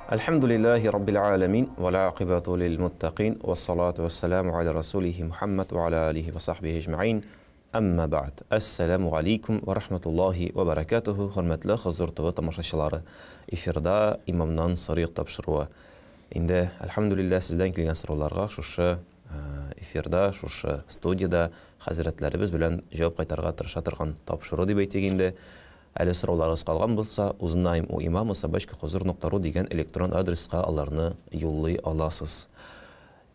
Әлхәмдүлилләһи раббил галәмин вәл акыйбату лил муттакин вассалату вассаламу аля расулихи Мухаммад ва аля алихи ва сахбихи әҗмәгыйн. Әмма бәгъд. Әссәламу алейкум ва рахматуллаһи ва баракатуху, хөрмәтле Хозур ТВ тамашачылары. Эфирда Имамнан сорыйк тапшыруы. Инде, әлхәмдүлилләһ, сездән килгән сорауларга шушы эфирда, шушы студиядә хәзрәтләребез белән җавап кайтарырга тырыша торган тапшыру дип әйтик инде. Әле сорауларыгыз калган булса, узнаем у имама собачка хозур нокта ру дигән электрон адреска аларны юллый аласыз.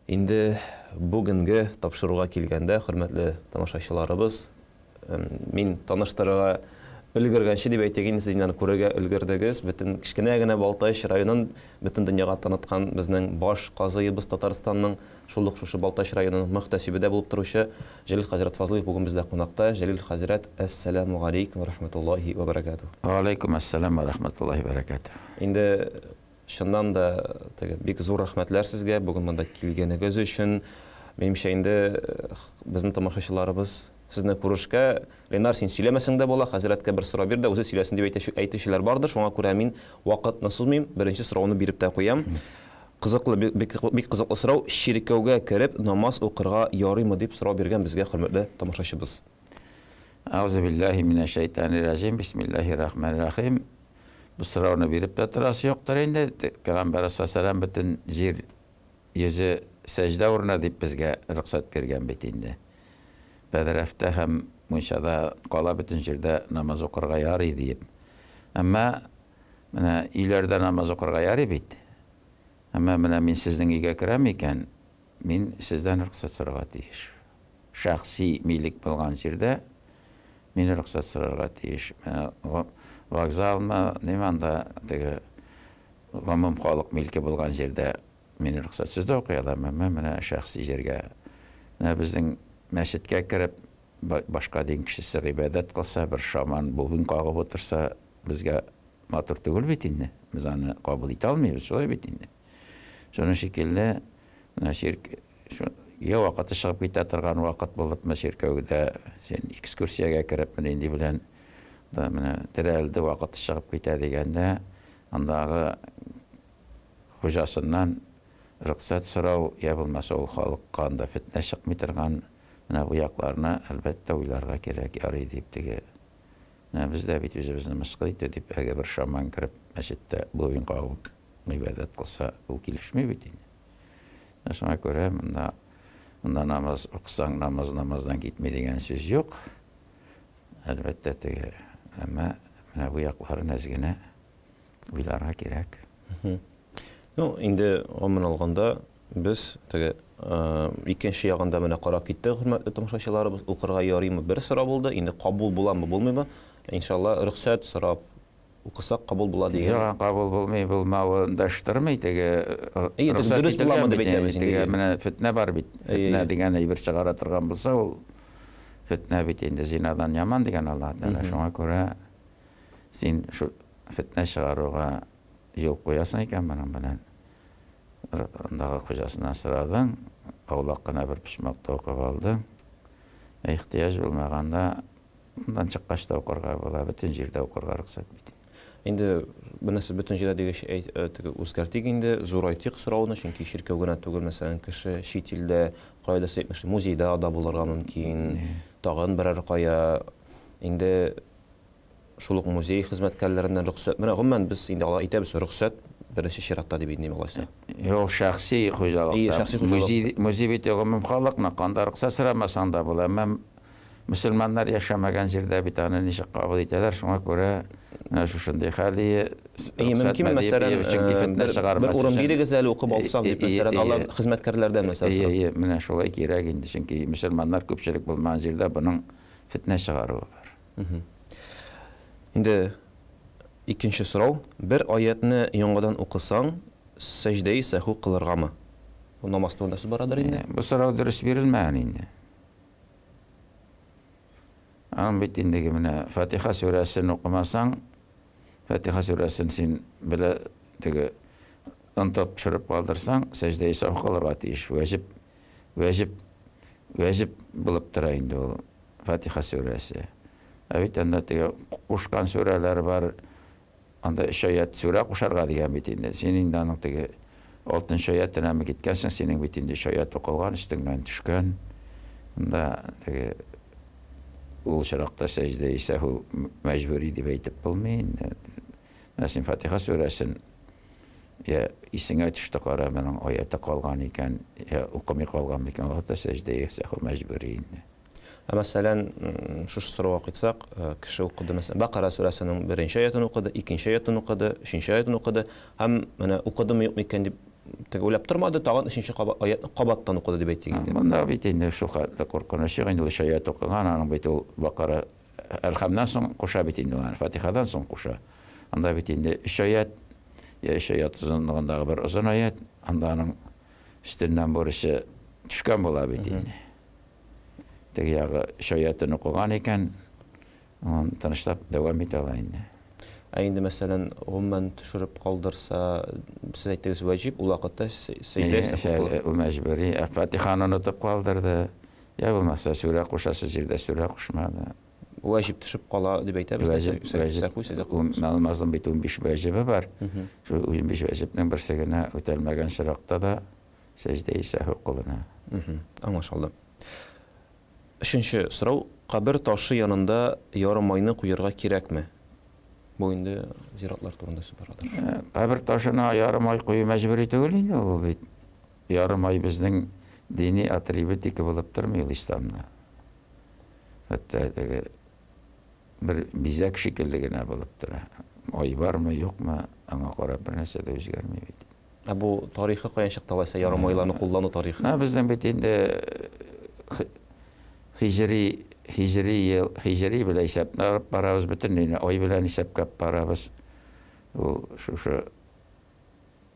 Инде бүгенге тапшыруга килгәндә, хөрмәтле тамашачыларыбыз, мин таныштырырга өлгергәнче дип әйтик инде, сез инде аны күрергә өлгердегез. Бөтен кечкенә генә Балтач районын бөтен дөньяга таныткан безнең баш казыебыз Татарстанның, шул ук шушы Балтач районының мөхтәсибе дә булып торучы Җәлил хәзрәт Фазлыев бүген бездә кунакта. Җәлил хәзрәт, әссәламү галәйкүм вә рахмәтуллаһи вә бәрәкәтүһ. Вә аләйкүм әссәлам вә рахмәтуллаһи вә бәрәкәтүһ. Инде чыннан да теге бик зур рәхмәтләр сезгә бүген монда килгәнегез өчен. Минемчә инде безнең тамашачыларыбыз сезне күрешкә, Ленар, син сөйләмәсәң дә була, хәзрәткә бер сорау бир дә, үзе сөйләсен дип әйтүчеләр бардыр. Шуңа күрә мин вакытны сузмыйм, беренче сорауны биреп тә куям. Кызыклы, бик, бик кызыклы сорау. Чиркәүгә кереп намаз укырга ярыймы дип сорау биргән безгә хөрмәтле тамашачыбыз. Әгъузу биллаһи минәш шәйтанир раҗим. Бисмиллаһир рахманир рахим. Бу сорауны биреп тә торасы юктыр инде. Пәйгамбәр саллаллаһу бөтен җир йөзе сәҗдә урыны дип безгә рөхсәт биргән бит инде. Бәдрәфтә һәм мунчада кала бөтен җирдә намаз укырга ярый диеп. Әмма менә өйләрдә намаз укырга ярый бит. Әмма менә мин сезнең өйгә керәм икән, мин сездән рөхсәт сорарга тиеш. Шәхси милек булган җирдә мин рөхсәт сорарга тиеш. Вокзалмы, ниме анда теге гомум халык милке булган җирдә мин рөхсәтсез дә укый алам, әмма менә шәхси җиргә. Менә безнең мәчеткә кереп, башка дин кешесе гыйбадәт кылса, бер шаман бубен кагып утырса, безгә матур түгел бит инде. Без аны кабул итә алмыйбыз, шулай бит инде. Шуның шикелле, менә чирк, я вакыты чыгып китә торган вакыт булыпмы чиркәүдә, син экскурсиягә керепме нинди белән, да менә терәлде, вакыты чыгып китә дигәндә, андагы хуҗасыннан рөхсәт сорау, я булмаса ул халыкка анда фетнә чыкмый торган, менә бу якларны, әлбәттә, уйларга кирәк, ярый дип теге. Менә без дә бит үзебезне мыскыл итү дип, әгәр бер шаман кереп мәчеттә бубен кагып гыйбадәт кылса, ул килешми бит инде. Менә шуңа күрә монда монда намаз укысаң, намаз намаздан китми дигән сүз юк. Әлбәттә, теге, әмма менә бу якларын әз генә уйларга кирәк. Ну, инде гомумән алганда, без теге икенче ягында менә карап киттек, хөрмәтле тамашачыларыбыз, укырга ярыймы бер сорау булды, инде кабул буламы, булмыймы? Иншалла, рөхсәт сорап укысак кабул була дигән. Юк, кабул булмый, булмавы даштырмый теге. Әйе, дөрес буламы дип әйтәбез инде. Теге менә фетнә бар бит. Фетнә дигән әйбер чыгара торган булса, ул фетнә бит инде зинадан яман дигән Аллаһ Тәгалә. Шуңа күрә син шу фетнә чыгаруга юл куясың икән моның белән. Андагы хуҗасыннан сорадың, аулак кына бер почмакта укып алдың. Ә ихтыяҗ булмаганда, моннан чыккач та укырга була, бөтен җирдә укырга рөхсәт бит. Инде менә сез бөтен җирдә дигәч, теге үзгәртик инде, зурайтыйк сорауны, чөнки чиркәү генә түгел, мәсәлән, кеше чит илдә, кайда сез әйтмешли, музейда да булырга мөмкин, тагын берәр кая. Инде шул ук музей хезмәткәрләреннән рөхсәт. Менә гомумән без инде алай әйтәбез, рөхсәт беренче чиратта дип инде алайса. Юк, шәхси хуҗалыкта. Шәхси хуҗалык. Музей, музей бит гомум халыкныкы, анда рөхсәт сорамасаң да була. Әмма мөселманнар яшәмәгән җирдә бит аны ничек кабул итәләр, шуңа күрә менә шушындый хәл ие. Әйе, мөмкин, мәсәлән, чөнки фетнә чыгармас. Бер урын бирегез әле укып алсам дип, мәсәлән, алар хезмәткәрләрдән мәсәлән. Әйе, әйе, менә шулай кирәк инде, чөнки мөселманнар күпчелек булмаган җирдә моның фетнә чыгаруы бар. Инде икенче сорау. Бер аятны яңадан укысаң, сәҗдәи сәһү кылыргамы? Бу намаз турында сүз барадыр инде. Бу сорау дөрес бирелмәгән инде. Аның бит инде менә Фатиха сүрәсен укымасаң, Фатиха сүрәсен син белә теге онытып төшереп калдырсаң, сәҗдәи сәһү кылырга тиеш. Вәҗиб, вәҗиб, вәҗиб булып тора инде ул. Фатиха сүрәсе. Ә бит анда теге кушкан сүрәләр бар. Анда өч аять сүрә кушарга дигән бит инде. Син инде аның теге алтынчы аятына киткәнсең, синең бит инде өч аят укылган, өстеңнән төшкән. Анда теге ул очракта сәҗдә сәһү мәҗбүри дип әйтеп булмый инде. Менә син Фатиха сүрәсен я исеңә төште, кара, моның аяты калган икән, я укымый калган икән, ул вакытта сәҗдә сәһү мәҗбүри инде. Ә мәсәлән, шушы сорауга кайтсак, кеше укыды, мәсәлән, Бакара сүрәсенең беренче аятын укыды, икенче аятын укыды, өченче аятын укыды һәм менә укыдымы юкмы икән дип теге уйлап тормады, тагын өченче аятны кабаттан укыды дип әйтик инде. Монда бит инде шул хәтле куркыныч юк, инде ул өч аят укыган, аның бит ул Бакара Әлхәмнән соң куша бит инде аны, Фатихадан соң куша. Анда бит инде өч аят, я өч аят озынлыгындагы бер озын аят, анда аның өстеннән бурычы төшкән була бит инде. Теге ягы өч аятын укыган икән, аны тынычлап дәвам итә ала инде. Ә инде, мәсәлән, гомумән төшереп калдырса, сез әйттегез ваҗиб, ул вакытта сәҗдә сәһү кылыр. Ул мәҗбүри. Ә Фатиханы онытып калдырды. Я булмаса, сүрә кушасы җирдә сүрә кушмады. Ваҗиб төшеп кала дип әйтәбез. Ваҗиб, ваҗиб. Намазның бит 15 ваҗибе бар. Шул 15 ваҗибнең берсе генә үтәлмәгән очракта да сәҗдә сәһү кылына. Аңлашылды. Өченче сорау, кабер ташы янында ярымайны куярга кирәкме? Бу инде зиратлар турында сүз барадыр. Кабер ташына ярымай кую мәҗбүри түгел инде ул бит. Ярымай безнең дини атрибутика булып тормый ул исламда. Хәтта теге бер бизәк шикелле генә булып тора. Ай бармы, юкмы, аңа карап бер нәрсә дә үзгәрми бит. Ә бу тарихы каян чыкты алайса, ярымайларны куллану тарихы? Безнең бит инде хиҗри, хиҗри ел, хиҗри белән исәпләп барабыз, бөтен дөнья ай белән исәпләп барабыз. Ул шушы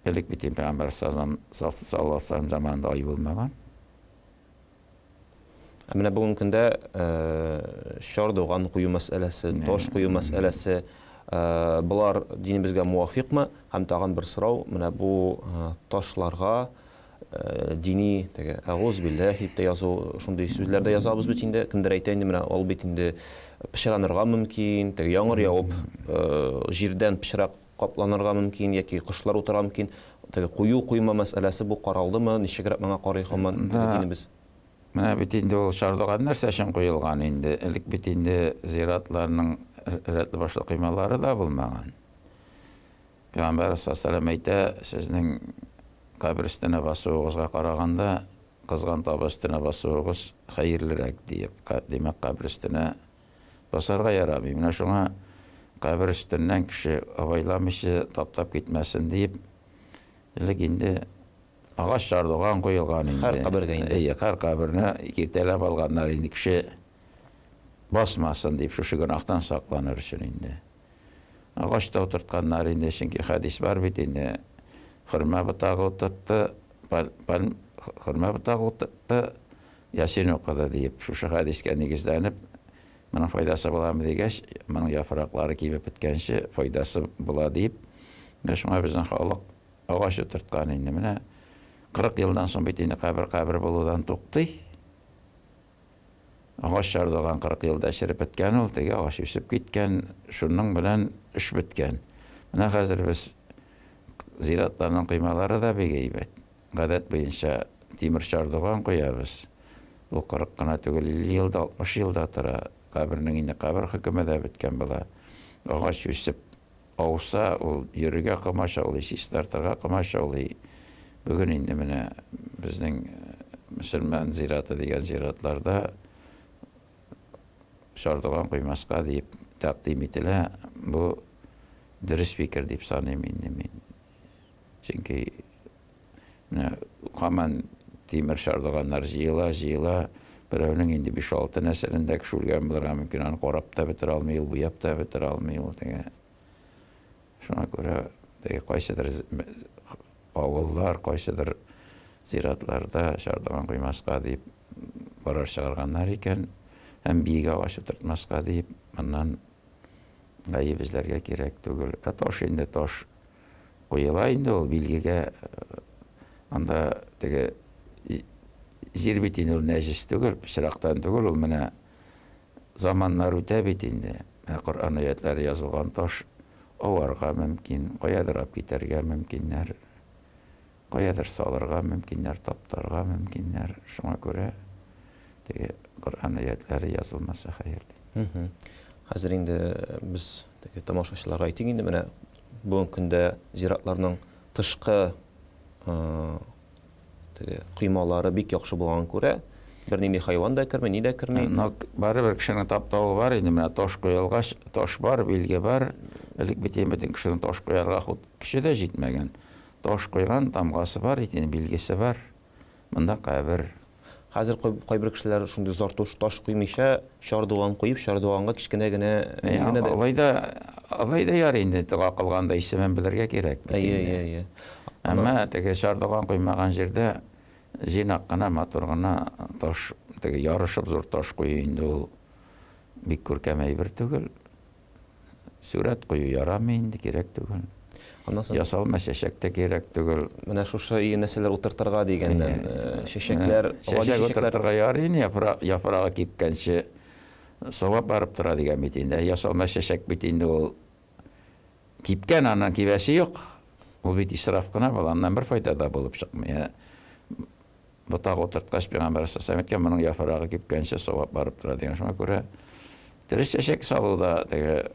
элек бит инде Пәйгамбәр саллаллаһу алейһи ва саллям заманында ай булмаган. Ә менә бүгенге көндә чардуган кую мәсьәләсе, таш кую мәсьәләсе, болар динебезгә муафикмы? Һәм тагын бер сорау, менә бу ташларга дини теге әгуз билләһи дип тә язу, шундый сүзләр дә язабыз бит инде. Кемдер әйтә инде, менә ул бит инде пычранырга мөмкин, теге яңгыр явып, җирдән пычрак капланырга мөмкин яки кошлар утырырга мөмкин. Теге кую куйма мәсьәләсе бу каралдымы? Ничегрәк моңа карый һаман динебез? Менә бит инде ул чардуган нәрсә өчен куелган инде. Элек бит инде зиратларның рәтле башлы коймалары да булмаган. Пәйгамбәр саллаллаһу алейһи ва саллям әйтә, сезнең кабер өстенә басуыгызга караганда кызган таба өстенә басуыгыз хәерлерәк диеп. Димәк, кабер өстенә басарга ярамый. Менә шуңа кабер өстеннән кеше абайламыйча таптап китмәсен диеп, элек инде агач чардуган куелган инде. Һәр кабергә инде. Әйе, һәр каберне киртәләп алганнар инде, кеше басмасын дип, шушы гөнаһтан сакланыр өчен инде. Агач та утыртканнар инде, чөнки хәдис бар бит инде. Хөрмә ботагы утыртты, хөрмә ботагы утыртты, Ясин укыды диеп, шушы хәдискә нигезләнеп, моның файдасы буламы дигәч, моның яфраклары кибеп беткәнче файдасы була диеп, менә шуңа безнең халык агач утырткан инде. Менә 40 елдан соң бит инде кабер кабер булудан туктый. Агач чардуган 40 елда череп беткән ул, теге агач үсеп киткән, шуның белән эш беткән. Менә хәзер без зиратларның коймалары да бик әйбәт. Гадәт буенча тимер чардуган куябыз. Бу 40 кына түгел, 50 елда, 60 елда тора. Кабернең инде кабер хөкеме дә беткән була. Агач үсеп ауса, ул йөрергә комачаулый, чистартырга комачаулый. Бүген инде менә безнең мөселман зираты дигән зиратларда чардуган куймаска дип тәкъдим ителә. Бу дөрес фикер дип саныйм инде мин. Чөнки менә һаман тимер чардуганнар җыела, җыела. Берәүнең инде 5-6 нәселендә кеше үлгән булырга мөмкин, аны карап та бетерә алмый, ул буяп та бетерә алмый ул теге. Шуңа күрә теге кайсыдыр авыллар, кайсыдыр зиратларда чардуган куймаска дип карар чыгарганнар икән, һәм биек агач утыртмаска дип, моннан гаеп эзләргә кирәк түгел. Ә таш инде таш куела инде ул билгегә, анда теге җир бит инде ул нәҗес түгел, пычрактан түгел, ул менә заманнар үтә бит инде. Менә Коръән аятлары язылган таш Аварга мөмкин, каядыр алып китәргә мөмкиннәр, каядыр салырга мөмкиннәр, таптарга мөмкиннәр. Шуңа күрә теге Коръән аятлары язылмаса хәерле. Хәзер инде без теге тамашачыларга әйтик инде, менә бүгенге көндә зиратларның тышкы теге коймалары бик яхшы булганга күрә, бернинди хайван да керми, ни дә керми. Но барыбер кешенең таптавы бар инде, менә таш куелгач, таш бар, билге бар. Элек бит инде бөтен кешенең таш куярга худ көче дә җитмәгән. Таш куйган, тамгасы бар, инде билгесе бар. Монда кабер. Хәзер кайбер кешеләр шундый зур таш куймыйча, чардуган куеп, чардуганга кечкенә генә генә дә. Алай да, алай да ярый инде, дога кылганда исемен белергә кирәк бит инде. Әйе, әйе. Әмма теге чардуган куймаган җирдә җыйнак кына, матур гына таш, теге ярышып зур таш кую инде ул бик күркәм әйбер түгел. Сурәт кую ярамый инде, кирәк түгел. Аннан соң ясалма чәчәк тә кирәк түгел. Менә шушы өй нәрсәләр утыртырга дигәннән, чәчәкләр, чәчәк утыртырга ярый инде, яфрак, яфрагы кипкәнче савап барып тора дигән бит инде. Ясалма чәчәк бит инде ул кипкән, аннан кибәсе юк. Ул бит исраф кына була, аннан бер файда да булып чыкмый. Ботак утырткач, Пәйгамбәр саллаллаһу әйткән, моның яфрагы кипкәнче савап барып тора дигән. Шуңа күрә тере чәчәк салу да теге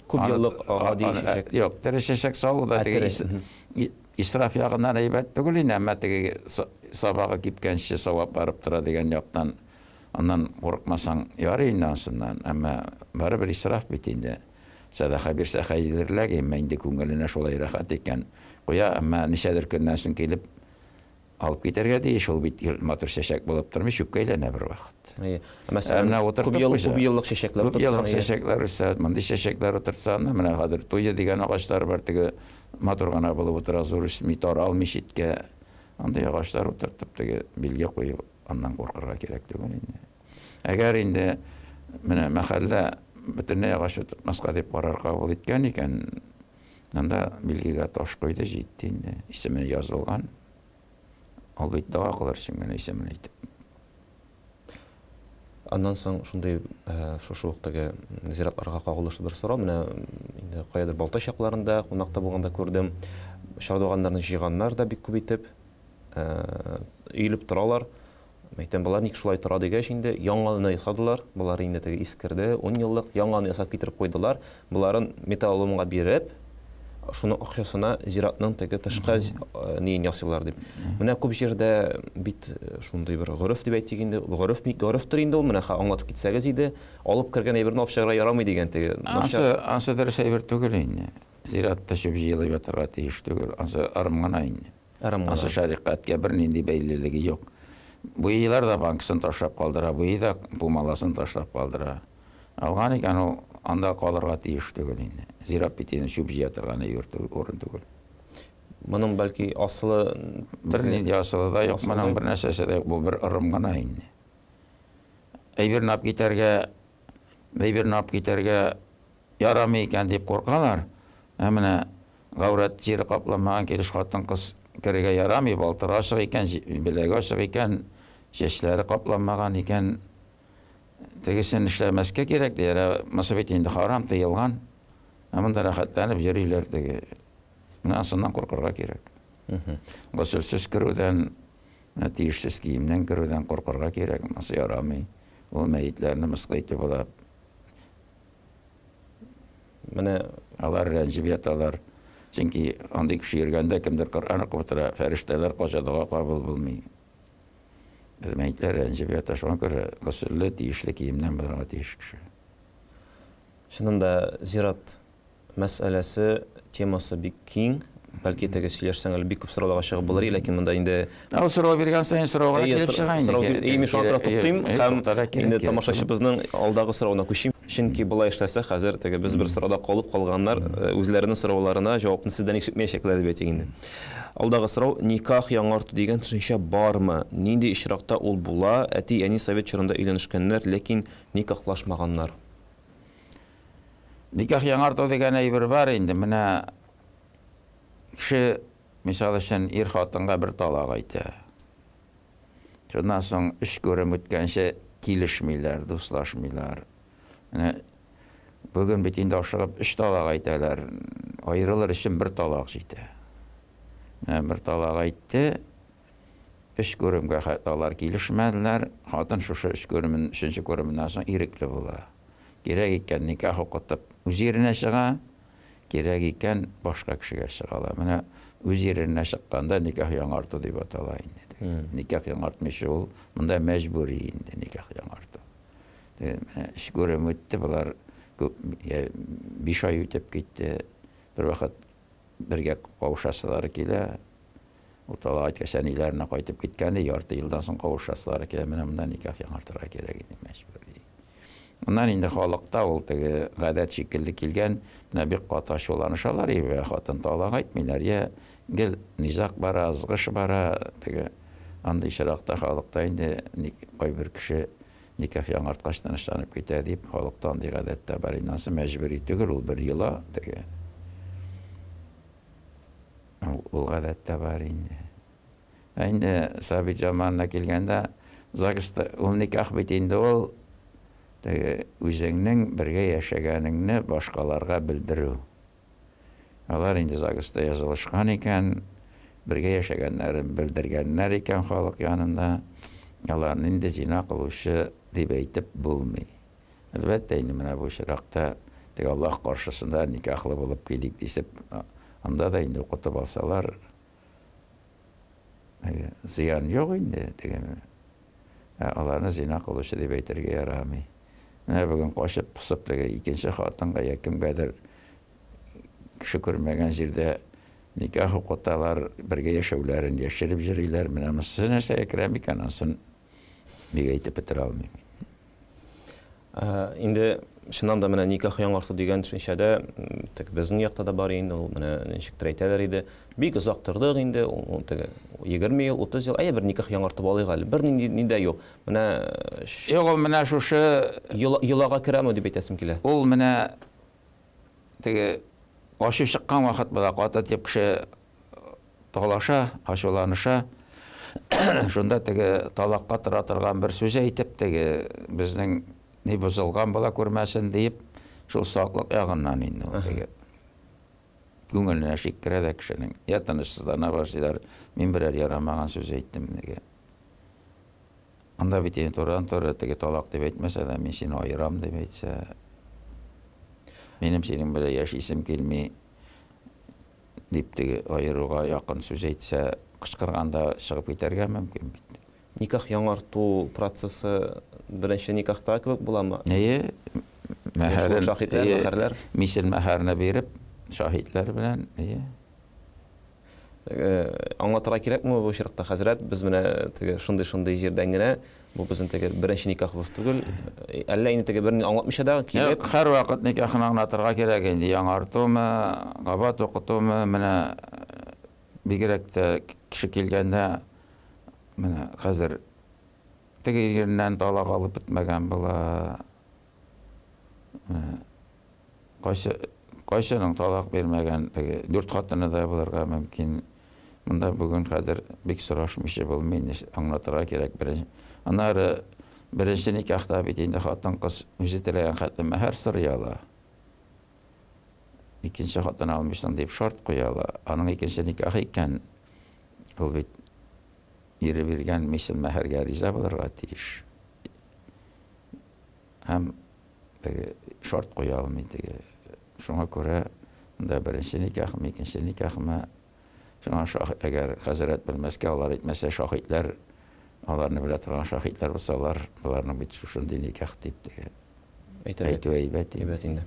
күп еллык гади чәчәк. Юк, тере чәчәк салу да теге исраф ягыннан әйбәт түгел инде, әмма теге сабагы кипкәнче савап барып тора дигән яктан аннан курыкмасаң ярый инде ансыннан, әмма барыбер исраф бит инде. Сәдака бирсә хәерлерәк, әмма инде күңеленә шулай рәхәт икән. Куя, әмма ничәдер көннән соң килеп алып китәргә тиеш, ул бит матур чәчәк булып тормый, чүпкә әйләнә бер вакыт. Әйе. Мәсәлән, күп ел, күп еллык чәчәкләр утыртсаң. Күп еллык чәчәкләр үсә, мондый чәчәкләр утыртсаң, менә хәзер туя дигән агачлар бар, теге матур гына булып утыра, зур үсми, таралмый читкә. Андый агачлар утыртып, теге билге куеп, аннан куркырга кирәк түгел инде. Әгәр инде менә мәхәллә бөтенләй агач утыртмаска дип карар кабул иткән икән, анда билгегә таш куйды, җитте инде. Исеме язылган. Ул бит дога кылыр өчен генә исемен әйтеп. Аннан соң шундый шушы ук теге зиратларга кагылышлы бер сорау. Менә инде каядыр Балтач якларында кунакта булганда күрдем. Чардуганнарны җыйганнар да бик күп итеп, өелеп торалар. Әйтәм, болар ник шулай тора дигәч инде, яңаны ясадылар. Болар инде теге искерде, 10 еллык яңаны ясап китереп куйдылар. Боларын металлоломга биреп, шуның акчасына зиратның теге тышкы неен ясыйлар дип. Менә күп җирдә бит шундый бер гореф дип әйтик инде, гореф бик горефтер инде ул, менә аңлатып китсәгез иде, алып кергән әйберне алып чыгарга ярамый дигән теге. Ансы, ансы дөрес әйбер түгел инде. Зиратта чүп җыелып ятарга тиеш түгел, ансы ырым гына инде. Ырым гына. Ансы шәрикатькә бернинди бәйлелеге юк. Буйыйлар да банкасын ташлап калдыра, буйый да пумаласын ташлап калдыра. Алган икән, ул анда калырга тиеш түгел инде. Зират бит инде чүп җыя торган әйбер түгел, урын түгел. Моның бәлки асылы бернинди асылы да юк, моның бер нәрсәсе дә юк, бу бер ырым гына инде. Әйберне алып китәргә, әйберне алып китәргә ярамый икән дип куркалар. Ә менә гаурәт җире капламаган килеш хатын-кыз керергә ярамый, балтыры ачык икән, беләге ачык икән, чәчләре капламаган икән, тегесен эшләмәскә кирәк диләр. Ә монысы бит инде харам, тыелган. Ә монда рәхәтләнеп йөриләр теге. Менә ансыннан куркырга кирәк. Госелсез керүдән, тиешсез киемнән керүдән куркырга кирәк. Монысы ярамый. Ул мәетләрне мыскыл итү була. Менә алар рәнҗеп яталар. Чөнки андый кеше йөргәндә кемдер Коръән укып утыра, фәрештәләр кача, дога кабул булмый. Без мәетләр рәнҗеп ята, шуңа күрә госелле, тиешле киемнән булырга тиеш кеше. Чыннан да зират мәсьәләсе, темасы бик киң. Бәлки теге сөйләшсәң әле бик күп сорауларга чыгып булыр, ләкин монда инде Ул сорау биргән саен сорауга килеп чыга инде. Әйе, мин шуңа күрә туктыйм һәм инде тамашачыбызның алдагы соравына күчим. Чөнки болай эшләсә, хәзер теге без бер сорауда калып калганнар үзләренең сорауларына җавапны сездән ишетмәячәкләр дип әйтик инде. Алдагы сорау, никах яңарту дигән төшенчә бармы? Нинди очракта ул була? Әти-әни совет чорында өйләнешкәннәр, ләкин никахлашмаганнар. Никах яңарту дигән әйбер бар инде. Менә кеше, мисал өчен, ир хатынга бер талак әйтә. Шуннан соң өч күрем үткәнче килешмиләр, дуслашмыйлар. Менә Бүген бит инде ашыгып өч талак әйтәләр. Аерылыр өчен бер талак җитә. Менә бер талак әйтте. Өч күремгә хәтта алар килешмәделәр. Хатын шушы өч күремен, өченче күременнән соң ирекле була. Кирәк икән никах укытып үз иренә чыга, кирәк икән башка кешегә чыга ала. Менә үз иренә чыкканда никах яңарту дип атала инде. Никах яңартмыйча ул монда мәҗбүри инде никах яңарту. Менә өч күрем үтте, болар күп, 5 ай үтеп китте. Бер вакыт бергә кавышасылары килә. Урталык әйткәч, әниләренә кайтып киткән, ярты елдан соң кавышасылары килә. Менә монда никах яңартырга кирәк инде мәҗбүри. Моннан инде халыкта ул теге гадәт шикелле килгән, менә бик каты ачуланышалар, я хатын талак әйтмиләр, я гел низаг бара, ызгыш бара, теге андый очракта халыкта инде кайбер кеше никах яңарткач тынычланып китә дип, халыкта андый гадәт тә бар. Инде анысы мәҗбүри түгел, ул бер йола теге. Ул гадәт тә бар инде. Ә инде Сабит заманына килгәндә, ЗАГСта ул никах бит инде ул теге үзеңнең бергә яшәгәнеңне башкаларга белдерү. Алар инде ЗАГСта язылышкан икән, бергә яшәгәннәрен белдергәннәр икән халык янында, аларны инде зина кылучы дип әйтеп булмый. Әлбәттә инде менә бу очракта теге Аллаһ каршысында никахлы булып килик дисеп, анда да инде укытып алсалар, зыян юк инде теге. Ә аларны зина кылучы дип әйтергә ярамый. Менә бүген качып посып теге икенче хатынга я кемгәдер кеше күрмәгән җирдә никах укыталар, бергә яшәүләрен яшереп йөриләр. Менә монысы нәрсәгә керә микән, анысын бик әйтеп бетерә алмыйм. Инде чыннан да менә никах яңарту дигән төшенчәдә теге безнең якта да бар инде ул, менә ничектер әйтәләр иде. Бик озак тордык инде, ул теге 20 ел, 30 ел, әйе бер никах яңартып алыйк әле. Бернинди ни дә юк. Менә Юк, ул менә шушы йолага керәме дип әйтәсем килә. Ул менә теге ачу чыккан вакыт була, каты дип кеше талаша, ачуланыша. Шунда теге талакка тора торган бер сүз әйтеп, теге безнең ни бозылган була күрмәсен диеп, шул саклык ягыннан инде ул теге күңеленә шик керә дә кешенең. Я тынычсызлана башлыйлар, мин берәр ярамаган сүз әйттем теге. Анда бит инде турыдан-туры теге талак дип әйтмәсә дә, мин сине аерам дип әйтсә, минем синең белән яшисем килми дип теге аеруга якын сүз әйтсә, кычкырганда чыгып китәргә мөмкин бит. Никах яңарту процессы беренче никахта кебек буламы? Әйе, мәһәрен, шаһитләр, мәһәрләр. Мисел мәһәрне биреп, шаһитләр белән, әйе. Аңлатырга кирәкме бу очракта, хәзрәт, без менә теге шундый-шундый җирдән генә, бу безнең теге беренче никахыбыз түгел, әллә инде теге берни аңлатмыйча да килеп. Юк, һәрвакыт никахны аңлатырга кирәк инде, яңартумы, кабат укытумы, менә бигрәк тә кеше килгәндә, менә хәзер теге иреннән талак алып бетмәгән була. Кайсы кайсының талак бирмәгән, теге дүрт хатыны да булырга мөмкин. Монда бүген хәзер бик сорашмыйча булмый, аңлатырга кирәк беренче. Аннары беренче никахта бит инде хатын-кыз үзе теләгән хәтле мәһәр сорый ала. Икенче хатын алмыйсың дип шарт куя ала. Аның икенче никахы икән, ул бит ире биргән мисел мәһәргә риза булырга тиеш. Һәм теге шарт куя алмый теге. Шуңа күрә монда беренче никахмы, икенче никахмы, шуңа шах, әгәр хәзрәт белмәскә, алар әйтмәсә, шаһитләр, аларны белә торган шаһитләр булса, алар боларның бит шушындый никах дип теге әйтү әйбәт. Әйбәт инде.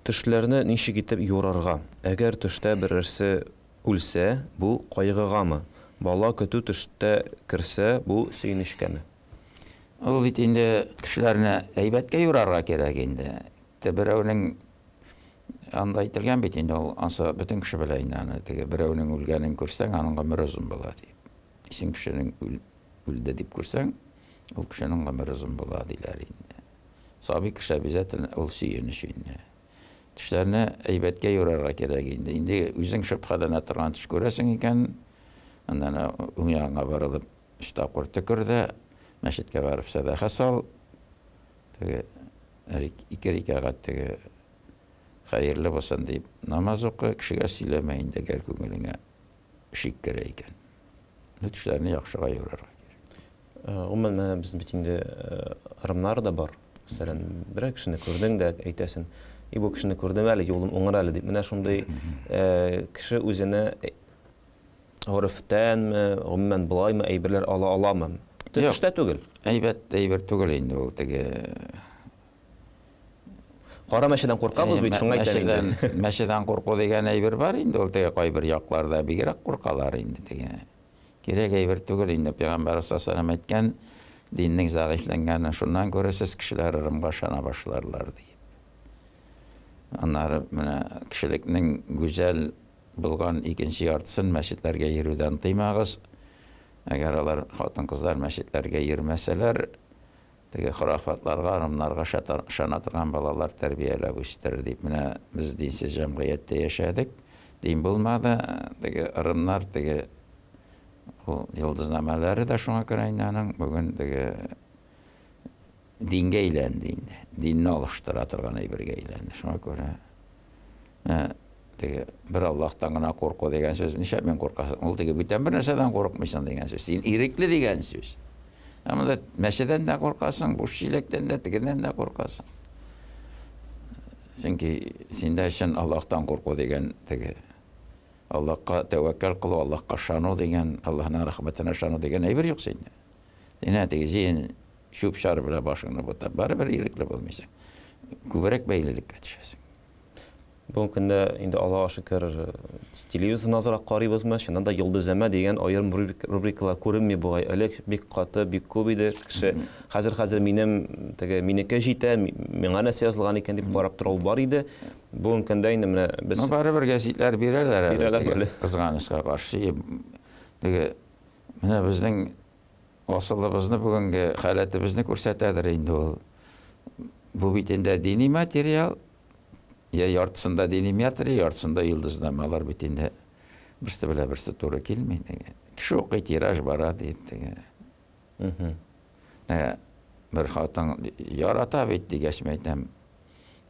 Төшләрне ничек итеп юрарга? Әгәр төштә берәрсе үлсә, бу кайгыгамы? Бала көтү төштә керсә, бу сөенечкәме? Ул бит инде кешеләрне әйбәткә юрарга кирәк инде. Те берәүнең анда әйтелгән бит инде ул, ансы бөтен кеше белә инде аны. Теге берәүнең үлгәнен күрсәң, аның гомере озын була дип. Исен кешенең үлде дип күрсәң, ул кешенең гомере озын була диләр инде. Сабый кеше обязательно ул сөенеч инде. Төшләрне әйбәткә юрарга кирәк инде. Инде үзең шөбһәләнә торган төш күрәсең икән, аннан уң ягыңа барылып өч тапкыр төкер дә, мәчеткә барып сәдака сал. Теге Ике рикәгать теге хәерле булсын дип намаз укы, кешегә сөйләмә инде, әгәр күңелеңә шик керә икән. Бу төшләрне яхшыга юрарга кирәк. Гомумән, менә безнең бит инде ырымнар да бар. Мәсәлән, берәр кешене күрдең дә әйтәсең, и бу кешене күрдем әле, юлым уңыр әле дип. Менә шундый кеше үзенә горефтәнме, гомумән болаймы әйберләр ала аламы? Төштә түгел. Әйбәт әйбер түгел инде ул теге. Кара мәчедән куркабыз бит, шуңа әйтәм инде. Мәчедән курку дигән әйбер бар инде ул теге кайбер якларда бигрәк куркалар инде теге. Кирәк әйбер түгел инде, Пәйгамбәр саллаллаһу әйткән, диннең зәгыйфьләнгәнен шуннан күрерсез, кешеләр ырымга ышана башларлар дип. Аннары менә кешелекнең гүзәл булган икенче яртысын мәчетләргә йөрүдән тыймагыз. Әгәр алар хатын-кызлар мәчетләргә йөрмәсәләр, теге хорафатларга, ырымнарга ышана торган балалар тәрбияләп үстерер дип. Менә без динсез җәмгыятьтә яшәдек, дин булмады, теге ырымнар, теге ул йолдызнамәләре дә шуңа күрә инде аның бүген теге дингә әйләнде инде. Динне алыштыра торган әйбергә әйләнде. Шуңа күрә теге бер Аллаһтан гына курку дигән сүз, нишләп мин куркасың? Ул теге бүтән бер нәрсәдән курыкмыйсың дигән сүз. Син ирекле дигән сүз. Ә монда мәчедән дә куркасың, буш чиләктән дә, тегеннән дә куркасың. Чөнки синдә чын Аллаһтан курку дигән теге Аллаһка тәвәккәл кылу, Аллаһка ышану дигән, Аллаһның рәхмәтенә ышану дигән әйбер юк синдә. Син теге җыен чүп-чар белән башыңны бутап, барыбер ирекле булмыйсың. Күбрәк бәйлелеккә төшәсең. Бүгенге көндә инде Аллаһка шөкер, телевизорны азрак карыйбызмы? Чыннан да йолдызнамә дигән аерым рубрикалар күренми бугай. Элек бик каты, бик күп иде. Кеше хәзер хәзер минем теге минеке җитә, миңа нәрсә язылган икән дип карап тору бар иде. Бүгенге көндә инде менә без Ну, барыбер гәзитләр бирәләр әле. Кызганычка каршы, теге менә безнең асылыбызны, бүгенге халәтебезне күрсәтәдер инде ул. Бу бит инде дини материал, я яртысында дини материал, яртысында йолдызнамә, алар бит инде берсе белән берсе туры килми. Кеше укый, тираж бара дип теге. Бер хатын ярата бит дигәч, мин әйтәм,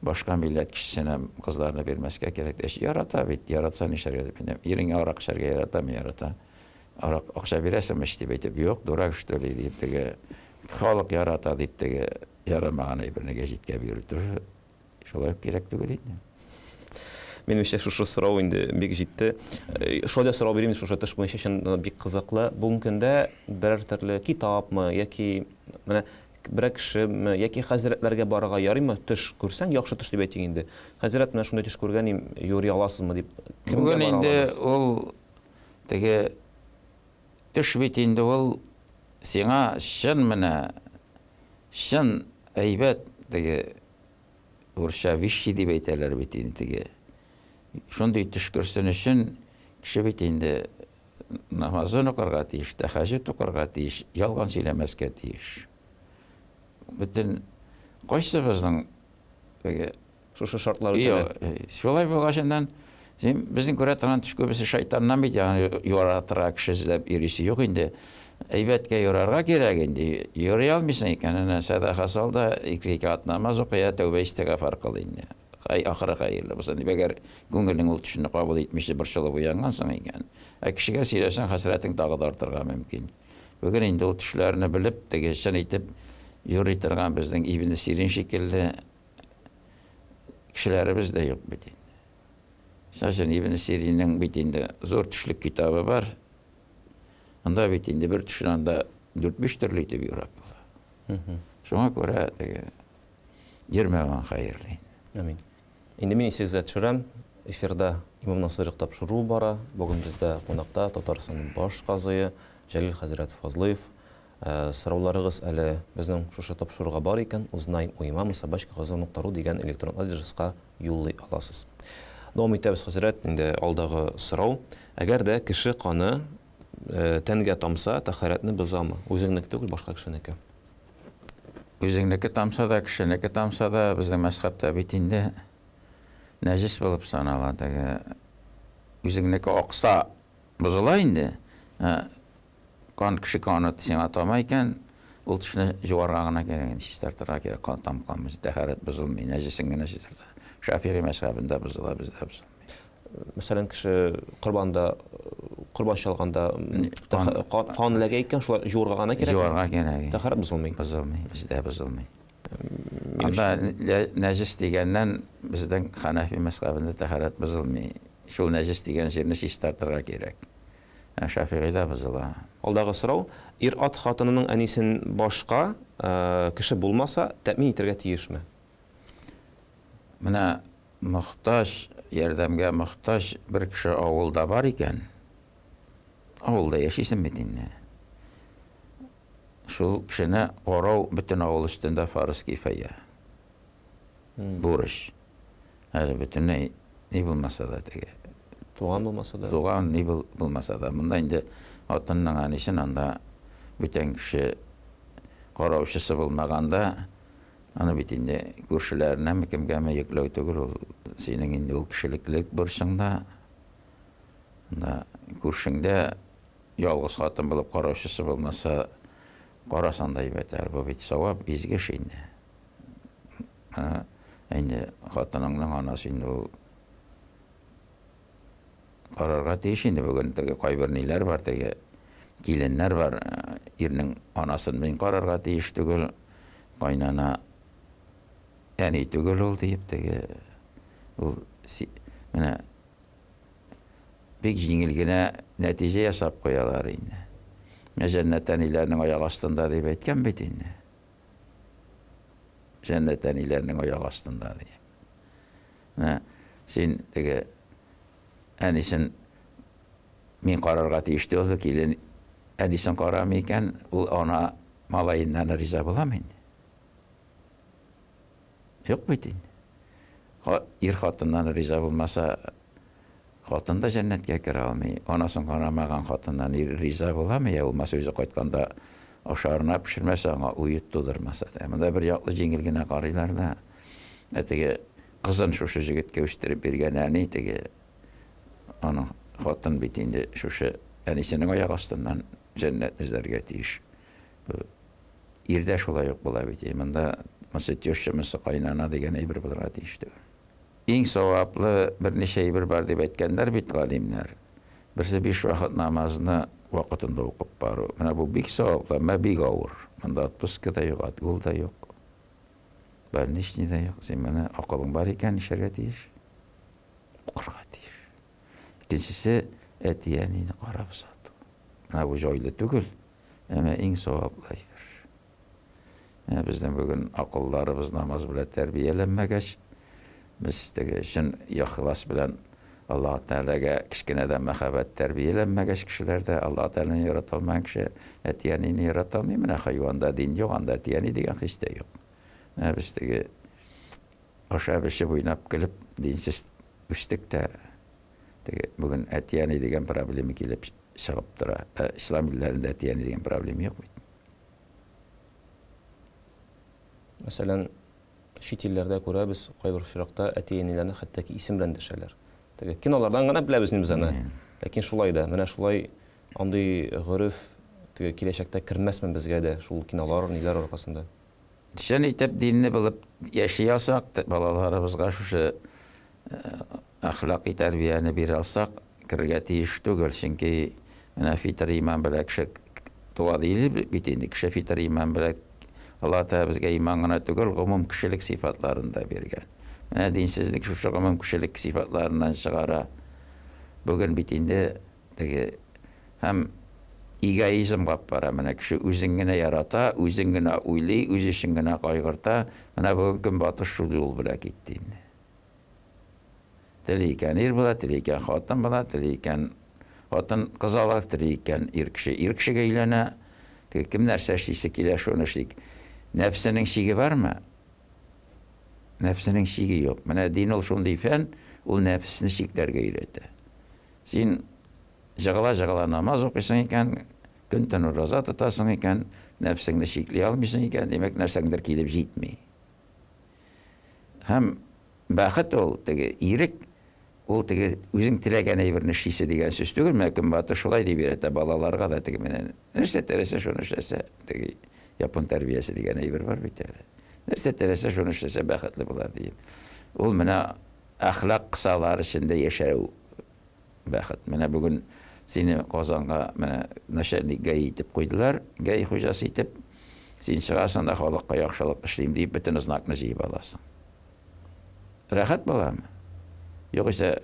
башка милләт кешесенә кызларны бирмәскә кирәк дигәч, ярата бит, яратса нишләргә дип әйтәм. Иреңә арак эчәргә яратамы, ярата. Арак акча бирәсеңме эч дип әйтеп, юк, дурак что ли дип теге халык ярата дип теге ярамаган әйберне гәҗиткә бирү тоже шулай ук кирәк түгел инде. Минемчә, шушы сорау инде бик җитте. Шулай да сорау бирим, шушы төш буенча чыннан да бик кызыклы. Бүгенге көндә берәр төрле китапмы яки менә берәр кешеме яки хәзрәтләргә барырга ярыймы? Төш күрсәң, яхшы төш дип әйтик инде. Хәзрәт, менә шундый төш күргән идем, юри аласызмы дип. Кемгә Бүген бара инде алабыз? ул теге төш бит инде ул сиңа чын менә чын әйбәт теге урысча вещи дип әйтәләр бит инде теге. Шундый төш күрсен өчен кеше бит инде намазын укырга тиеш, тәһәҗҗүд укырга тиеш, ялган сөйләмәскә тиеш. Бөтен кайсыбызның теге шушы шартлар үтәлә. Шулай булгачыннан син безнең күрә торган төш күбесе шайтаннан бит, ягъни юратырга кеше эзләп йөрисе юк инде. Әйбәткә юрарга кирәк инде. Юрый алмыйсың икән, әнә сәдака сал да, ике рәкәгать намаз укы, я тәүбә истигъфар кыл инде. Хай, ахыры хәерле булсын дип, әгәр күңелең ул төшне кабул итмичә борчылып уянгансың икән, ә кешегә сөйләсәң, хәсрәтең тагы да артырга мөмкин. Бүген инде ул төшләрне белеп, теге чын итеп юрый торган безнең Ибн Сирин шикелле кешеләребез дә юк бит инде. Мисал өчен, Ибн Сириннең бит инде зур төшлек китабы бар. Анда бит инде бер төшне анда дүрт-биш төрле итеп юрап була. Шуңа күрә теге йөрмәгән хәерле. Амин. Инде мин исегезгә төшерәм, эфирда Имам Насыйри тапшыруы бара. Бүген бездә кунакта Татарстанның баш казые Җәлил хәзрәт Фазлыев. Сорауларыгыз әле безнең шушы тапшыруга бар икән, узнаем у имама собачка казан нокта ру дигән электрон адреска юллый аласыз. Дәвам итәбез, хәзрәт, инде алдагы сорау. Әгәр дә кеше каны тәнгә тамса, тәһарәтне бозамы? Үзеңнеке түгел, башка кешенеке. Үзеңнеке тамса да, кешенеке тамса да, безнең мәзһәбтә бит инде нәҗис булып санала. Теге үзеңнеке акса бозыла инде. Кан кеше каны сиңа тама икән, Ул тешне җуарга гына кирәк, инде чистартырга кирәк, кан тамкан, тәһарәт бозылмый, нәҗесен генә чистарта. Шафигый мәзһәбендә бозыла, бездә бозылмый. Мәсәлән, кеше корбанда, корбан чалганда кан эләгә икән, шулай җуарга гына кирәк. Җуарга кирәк. Тәһарәт бозылмый. Бозылмый, бездә бозылмый. Анда нәҗес дигәннән безнең Ханафи мәзһәбендә тәһарәт бозылмый. Шул нәҗес дигән җирне чистартырга кирәк. Ә Шафигыйда бозыла. Алдагы сорау, ир-ат хатынының әнисен башка кеше булмаса, тәэмин итәргә тиешме? Менә мохтаҗ, ярдәмгә мохтаҗ бер кеше авылда бар икән, авылда яшисең бит инде. Шул кешене карау бөтен авыл өстендә фарыз кифая. Бурыч. Әле бөтенләй ни булмаса да теге. Туган булмаса да. Туган ни булмаса да. Монда инде хатынның әнисен анда бүтән кеше караучысы булмаганда, аны бит инде күршеләренәме, кемгәме йөкләү түгел, ул синең инде ул кешелеклелек бурычың да. Анда күршеңдә ялгыз хатын булып караучысы булмаса, карасаң да әйбәт әле, бу бит савап, изге эш инде. Ә инде хатыныңның анасы инде ул карарга тиеш инде. Бүген теге кайбер ниләр бар, теге киленнәр бар, ирнең анасын мин карарга тиеш түгел, кайнана әни түгел ул диеп теге ул менә бик җиңел генә нәтиҗә ясап куялар инде. Җәннәт әниләрнең аяк астында дип әйткән бит инде. Җәннәт әниләрнең аяк астында ди. Менә син теге әнисен мин карарга тиеш түгел, килен әнисен карамый икән, ул ана малаеннан риза буламы инде? Юк бит инде. Ир хатыннан риза булмаса, хатын да җәннәткә керә алмый. Анасын карамаган хатыннан ир риза буламы, я булмаса үзе кайтканда ашарына пешермәсә, аңа уют тудырмаса. Монда бер яклы җиңел генә карыйлар да. Ә теге кызын шушы җегеткә үстереп биргән әни теге аның хатын бит инде шушы әнисенең аяк астыннан җәннәт эзләргә тиеш. Ирдә шулай ук була бит. Монда монысы теща, монысы кайнана дигән әйбер булырга тиеш түгел. Иң саваплы берничә әйбер бар дип әйткәннәр бит галимнәр. Берсе биш вакыт намазны вакытында укып бару. Менә бу бик саваплы, әмма бик авыр. Монда отпуска да юк, отгул да юк. Больничный да юк. Син моны акылың бар икән, нишләргә тиеш? Укырга тиеш. Икенчесе әти-әнине карап озату. Менә бу җайлы түгел, әмма иң саваплы әйбер. Менә безнең бүген акылларыбыз намаз белән тәрбияләнмәгәч, без теге чын ихлас белән Аллаһ Тәгаләгә кечкенәдән мәхәббәт тәрбияләнмәгәч кешеләрдә Аллаһ Тәгаләне ярата алмаган кеше әти-әнине ярата алмый. Менә хайванда дин юк, анда әти-әни дигән хис тә юк. Менә без теге ашап-эчеп, уйнап, көлеп, динсез үстек тә, теге бүген әти-әни дигән проблема килеп чыгып тора. Ә ислам илләрендә әти-әни дигән проблема юк бит. Мәсәлән, чит илләрдә күрәбез, кайбер очракта әти-әниләрне хәтта ки исем белән дәшәләр. Теге кинолардан гына беләбез инде без аны. Ләкин шулай да, менә шулай андый гореф теге киләчәктә кермәсме безгә дә шул кинолар, ниләр аркасында? Чын итеп динне белеп яши алсак, балаларыбызга шушы әхлакый тәрбияне бирә алсак, керергә тиеш түгел, чөнки менә фитр иман белән кеше туа диелә бит инде, кеше фитр иман белән Аллаһ Тәгалә безгә иман гына түгел, гомум кешелек сыйфатларын да биргән. Менә динсезлек шушы гомум кешелек сыйфатларыннан чыгара. Бүген бит инде теге һәм эгоизмга алып бара. Менә кеше үзен генә ярата, үзен генә уйлый, үз өчен генә кайгырта. Менә бүген көнбатыш шул юл белән китте инде. Тели икән ир була, тели икән хатын була, тели икән хатын кыз ала, тели икән ир кеше ир кешегә өйләнә. Теге кем нәрсә эшлисе килә, шуны эшли. Нәфсенең чиге бармы? Нәфсенең чиге юк. Менә дин ул шундый фән, ул нәфесне чикләргә өйрәтә. Син жыгыла-жыгыла намаз укыйсың икән, көн-төн ураза тотасың икән, нәфсеңне чикли алмыйсың икән, димәк, нәрсәңдер килеп җитми. Һәм бәхет ул теге ирек, ул теге үзең теләгән әйберне эшлисе дигән сүз түгел. Менә Көнбатыш шулай дип өйрәтә балаларга да, теге менә нәрсә теләсә, шуны эшләсә, теге Япон тәрбиясе дигән әйбер бар бит әле. Нәрсә теләсә, шуны эшләсә бәхетле була диеп. Ул менә әхлак кысалары эчендә яшәү бәхет. Менә бүген сине Казанга менә начальник ГАИ итеп куйдылар, ГАИ хуҗасы итеп. Син чыгасың да халыкка яхшылык эшлим диеп бөтен знакны җыеп аласың. Рәхәт буламы? Югыйсә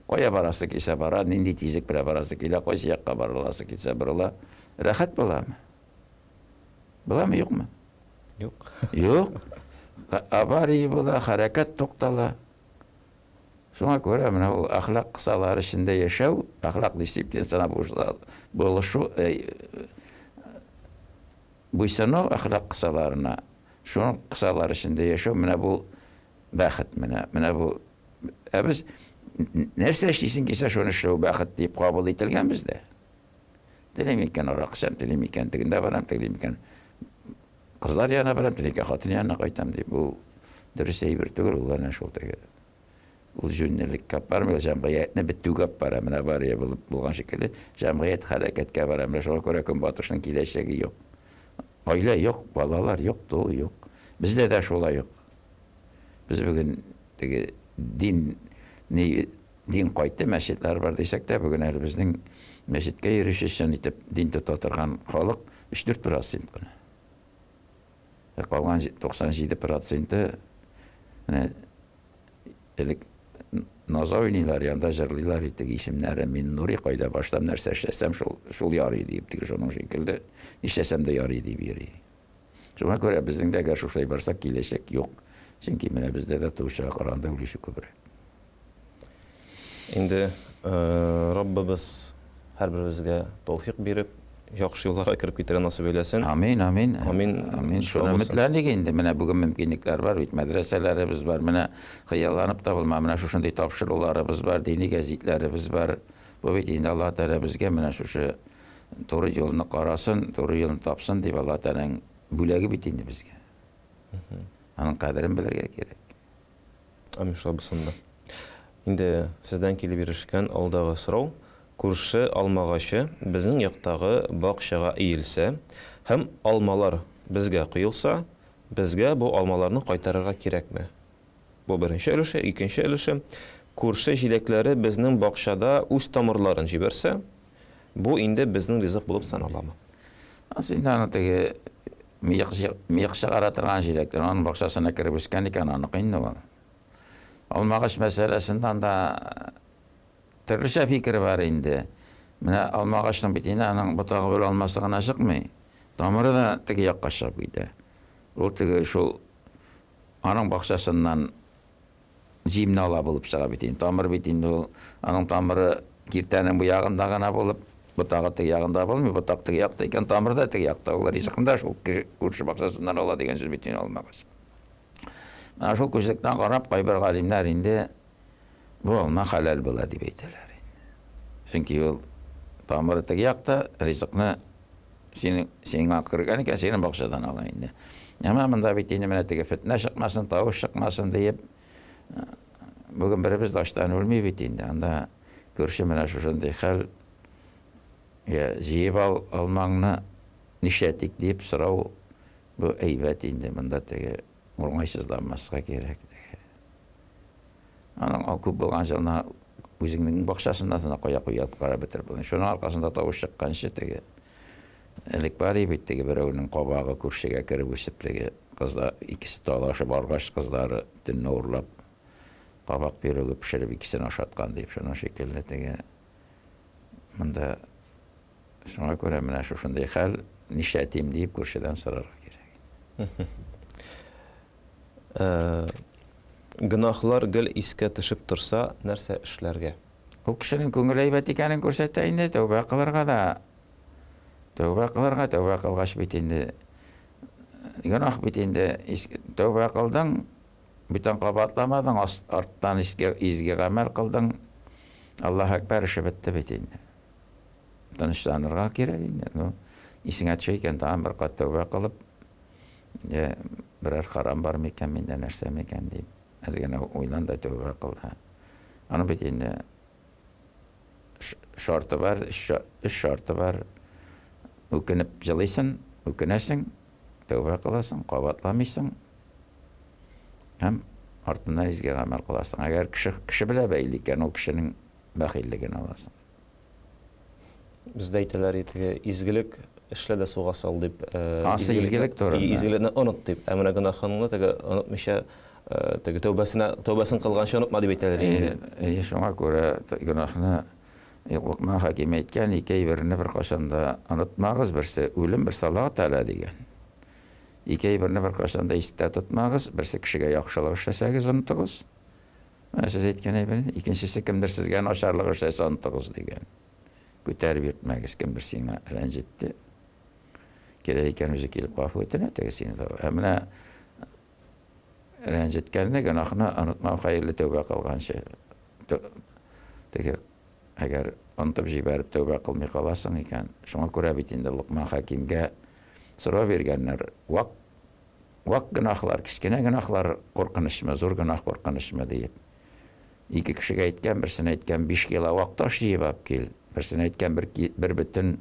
кая барасы килсә бара, нинди тизлек белән барасы килә, кайсы якка барыласы килсә борыла. Рәхәт буламы? Буламы, юкмы? Юк. Юк. Авария була, хәрәкәт туктала. Шуңа күрә менә ул әхлак кысалары эчендә яшәү, әхлак дисциплинасына булышу, буйсыну әхлак кысаларына, шуның кысалары эчендә яшәү, менә бу бәхет, менә, менә бу. Ә без нәрсә эшлисең килсә, шуны эшләү бәхет дип кабул ителгән бездә. Телим икән аракы эчәм, телим икән тегендә барам, телим икән кызлар янына барам, телим икән хатын янына кайтам дип. Бу дөрес әйбер түгел, ул әнә шул теге. Ул җүнлелеккә бармый, ул җәмгыятьне бетүгә бара. Менә авария булып булган шикелле, җәмгыять хәрәкәткә бара. Менә шуңа күрә Көнбатышның киләчәге юк. Гаилә юк, балалар юк, туу юк. Бездә дә шулай ук. Без бүген теге дин ни дин кайтты, мәчетләр бар дисәк тә, бүген әле безнең мәчеткә йөрүче чын итеп дин тота торган халык 3-4 процент кына. Ә калган 97 проценты менә элек наза уйныйлар, янда җырлыйлар итек исемнәре мин Нури, кайда башлам, нәрсә эшләсәм, шул, шул ярый диеп, теге шуның шикелле, нишләсәм дә ярый дип йөри. Шуңа күрә безнең дә әгәр шушылай барсак, киләчәк юк. Чөнки менә бездә дә туучыга караганда үлүче күбрәк. Инде Раббыбыз һәрберебезгә тәүфик биреп, яхшы юлларга кереп китәргә насыйп әйләсен. Амин, амин. Амин. Амин. Шуны өметләник инде. Менә бүген мөмкинлекләр бар бит, мәдрәсәләребез бар. Менә хыялланып та булма, менә шушындый тапшыруларыбыз бар, дини гәзитләребез бар. Бу бит инде Аллаһ Тәгалә безгә менә шушы туры юлны карасын, туры юлны тапсын дип Аллаһ Тәгаләнең бүләге бит инде безгә. Аның кадерен белергә кирәк. Амин, шулай булсын да. Инде сездән килеп ирешкән алдагы сорау, күрше алмагачы безнең яктагы бакчага иелсә һәм алмалар безгә коелса, безгә бу алмаларны кайтарырга кирәкме? Бу беренче өлеше. Икенче өлеше, күрше җиләкләре безнең бакчада үз тамырларын җибәрсә, бу инде безнең ризык булып саналамы? Ансы инде аны теге мыек, мыек чыгара торган җиләкләр, аның бакчасына кереп үскән икән, аныкы инде ул. Алмагач мәсьәләсендә анда төрлечә фикер бар инде. Менә алмагачның бит инде аның ботагы белән алмасы гына чыкмый. Тамыры да теге якка чыгып китә. Ул теге шул аның бакчасыннан җимне ала булып чыга бит инде. Тамыр бит инде ул, аның тамыры киртәнең бу ягында гына булып, ботагы теге ягында булмый, ботак теге якта икән, тамыр да теге якта. Ул ризыкны да шул күрше бакчасыннан ала дигән сүз бит инде алмагач. Менә шул күзлектән карап, кайбер галимнәр инде бу алма хәләл була дип әйтәләр инде. Чөнки ул тамыры теге якта, ризыкны синең сиңа кергән икән, синең бакчадан ала инде. Әмма монда бит инде менә теге фетнә чыкмасын, тавыш чыкмасын диеп, бүген беребез дә ачтан үлми бит инде. Анда күрше менә шушындый хәл, я җыеп ал алмаңны, нишләтик дип сорау, бу әйбәт инде, монда теге уңайсызланмаска кирәк. Аның күп булган җылына үзеңнең бакчасында сына кая куя карап бетереп булмый. Шуның аркасында тавыш чыкканчы теге элек бар бит теге берәүнең кабагы күршегә кереп үсеп теге кызлар икесе талашып баргач кызлары төнне урлап кабак пирогы пешереп икесен ашаткан дип шуның шикелле теге монда шуңа күрә менә шушындый хәл нишләтим дип күршедән сорарга кирәк. Гөнаһлар гел искә төшеп торса, нәрсә эшләргә? Ул кешенең күңеле әйбәт икәнен күрсәтә инде, тәүбә кылырга да. Тәүбә кылырга, тәүбә кылгач бит инде гөнаһ бит инде тәүбә кылдың, бүтән кабатламадың, арттан изге, изге гамәл кылдың. Аллаһ әкбәр, эше бетте бит инде. Тынычланырга кирәк инде. Ну, исеңә төшә икән, тагын бер кат тәүбә кылып, Я, берәр харам бар микән миндә, нәрсә микән дип, әз генә уйлан да тәүбә кыл да. Аның бит инде шарты бар, өч шарты бар. Үкенеп җылыйсың, үкенәсең. Тәүбә кыласың, кабатламыйсың һәм артыннан изге гамәл кыласың. Әгәр кеше кеше белән бәйле икән, ул кешенең бәхиллеген аласың. Бездә әйтәләр теге изгелек эшлә дә суга сал дип. Ансы изгелек турында. Изгелекне оныт дип. Ә менә гөнаһыңны теге онытмыйча теге тәүбәсенә тәүбәсен кылганчы онытма дип әйтәләр инде. Әйе, шуңа күрә гөнаһны Локман Хәким әйткән, ике әйберне беркайчан да онытмагыз, берсе үлем, берсе Аллаһ Тәгалә дигән. Ике әйберне беркайчан да истә тотмагыз, берсе кешегә яхшылык эшләсәгез онытыгыз. Менә сез әйткән әйбер. Икенчесе кемдер сезгә начарлык эшләсә онытыгыз дигән. Күтәреп йөртмәгез, кемдер сиңа рәнҗетте. Кирәк икән үзе килеп гафу үтенә, теге сине таба. Ә менә рәнҗеткәнне, гөнаһны онытмау хәерле тәүбә кылганчы. Теге әгәр онытып җибәреп тәүбә кылмый каласың икән, шуңа күрә бит инде Локман Хәкимгә сорау биргәннәр, вак вак гөнаһлар, кечкенә гөнаһлар куркынычмы, зур гөнаһ куркынычмы диеп. Ике кешегә әйткән, берсенә әйткән 5 кило вак таш җыеп алып кил, берсенә әйткән бер, бер бөтен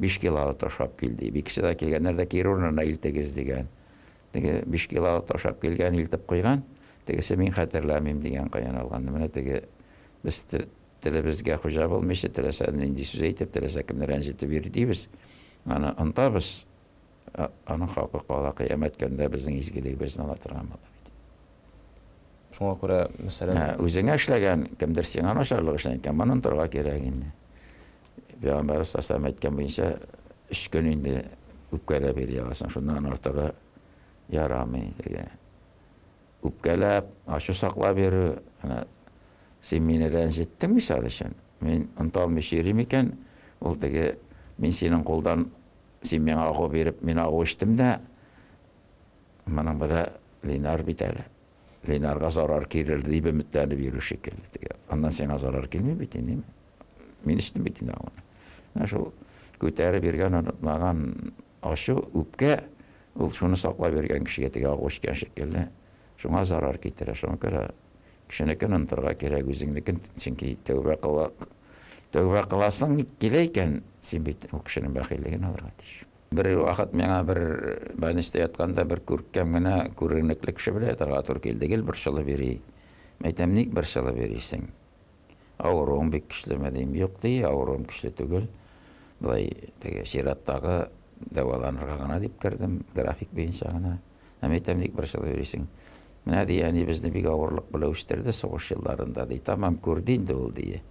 5 килолы таш алып кил дип. Икесе дә килгәннәр дә кире урынына илтегез дигән. Теге 5 килолы таш алып килгән, илтеп куйган. Тегесе мин хәтерләмим дигән каян алганны. Менә теге без телебезгә хуҗа булмыйча, теләсә нинди сүз әйтеп, теләсә кемне рәнҗетеп йөри дибез. Аны онытабыз. Аның хакы кала кыямәт көнендә безнең изгелегебезне ала торган була бит. Шуңа күрә, мәсәлән, үзеңә эшләгән, кемдер сиңа начарлык эшләгән икән, моны онытырга кирәк инде. Пәйгамбәрбез саллаллаһу әйткән буенча, өч көн инде үпкәләп йөри аласың, шуннан артыгы ярамый. Теге үпкәләп, ачу саклап йөрү, әнә син мине рәнҗеттең мисал өчен, мин оныта алмыйча йөрим икән, ул теге мин синең кулдан син миңа агу биреп, мин агу эчтем дә, моның бу Ленар бит әле. Ленарга зарар килер дип өметләнеп йөрү шикелле. Теге, аннан сиңа зарар килми бит инде. Мин эчтем бит инде агуны. Менә шул күтәреп йөргән, онытмаган ачу, үпкә, ул шуны саклап йөргән кешегә теге агу эчкән шикелле, шуңа зарар китерә. Шуңа күрә кешенекен онытырга кирәк, үзеңнекен, чөнки тәүбә кыла, тәүбә кыласың килә икән, син бит ул кешенең бәхиллеген алырга тиеш. Бер вакыт миңа бер больницада ятканда бер күркәм генә күренекле кеше белән ятарга туры килде. Гел борчылып йөри. Мин әйтәм, ник борчылып йөрисең? Авыруың бик көчлеме дим. Юк ди, авыруым көчле түгел. Болай теге чираттагы дәваланырга гына дип кердем, график буенча гына. Ә мин әйтәм, ник борчылып йөрисең? Менә ди, әни безне бик авырлык белән үстерде сугыш елларында ди. Тамам күрде инде ул ди.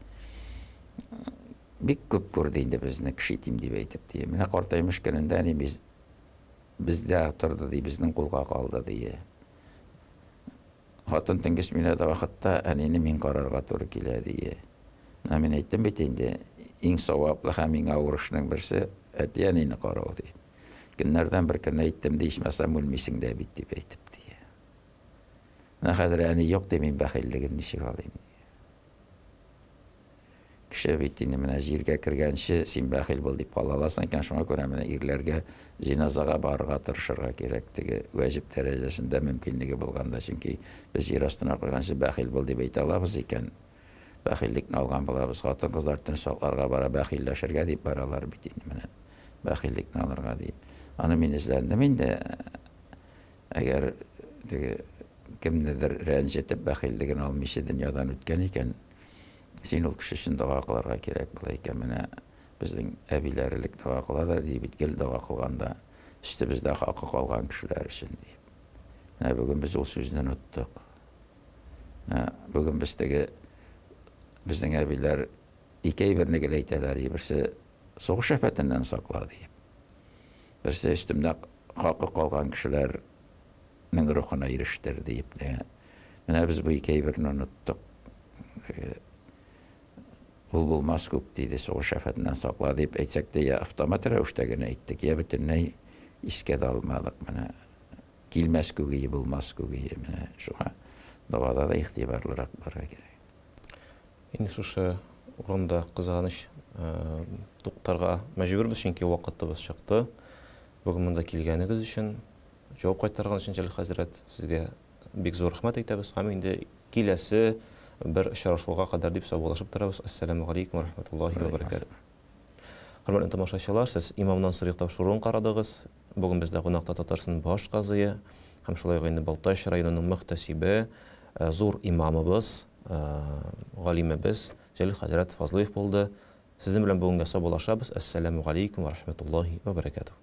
Бик күп күрде инде безне кеше итим дип әйтеп ди. Менә картаймыш көнендә әни без бездә торды ди, безнең кулга калды ди. Хатын төнге сменада вакытта әнине мин карарга туры килә ди. Менә мин әйттем бит инде, иң саваплы һәм иң авыр эшнең берсе әти-әнине карау ди. Көннәрдән бер көнне әйттем ди, ичмасам үлмисең дә бит дип әйтеп ди. Менә хәзер әни юк ди, мин бәхиллеген ничек алыйм? Кеше бит инде менә җиргә кергәнче син бәхил бул дип кала аласың икән, шуңа күрә менә ирләргә җиназага барырга тырышырга кирәк, теге вәҗиб дәрәҗәсендә мөмкинлеге булганда, чөнки без җир астына куйганчы бәхил бул дип әйтә алабыз икән, бәхиллекне алган булабыз. Хатын-кызлар төн сакларга бара, бәхилләшергә дип баралар бит инде менә, бәхиллекне алырга дип. Аны мин эзләндем инде. Әгәр теге кемнедер рәнҗетеп бәхиллеген алмыйча дөньядан үткән икән, син ул кеше өчен дога кылырга кирәк була икән. Менә безнең әбиләр элек дога кыладыр ди бит, гел дога кылганда өстебездә хакы калган кешеләр өчен дип. Менә бүген без ул сүзне оныттык. Менә бүген без теге безнең әбиләр ике әйберне гел әйтәләр, берсе сугыш афәтеннән сакла дип. Берсе өстемдә хакы калган кешеләрнең рухына ирештер дип. Менә без бу ике әйберне оныттык. Ул булмас күк диде, сугыш афәтеннән сакла дип әйтсәк тә, я автомат рәвештә генә әйттек, я бөтенләй искә дә алмадык. Менә килмәс күгие, булмас күгие. Менә шуңа догада да игътибарлырак булырга кирәк. Инде шушы урында кызганыч туктарга мәҗбүрбез, чөнки вакытыбыз чыкты. Бүген монда килгәнегез өчен, җавап кайтарган өчен, Җәлил хәзрәт, сезгә бик зур рәхмәт әйтәбез һәм инде киләсе бер очрашуга кадәр дип саубуллашып торабыз. Ассаламу алейкум ва рахматуллахи ва баракатуһ. Хөрмәтле тамашачылар, сез имамнан сорыйк тапшыруын карадыгыз. Бүген бездә кунакта Татарстан баш казые һәм шулай ук инде Балтач районының мөхтәсибе, зур имамыбыз, галимебез Җәлил хәзрәт Фазлыев булды. Сезнең белән бүгенгә саубуллашабыз. Әссәламү галәйкүм вә рахмәтуллаһи вә бәрәкәтүһ.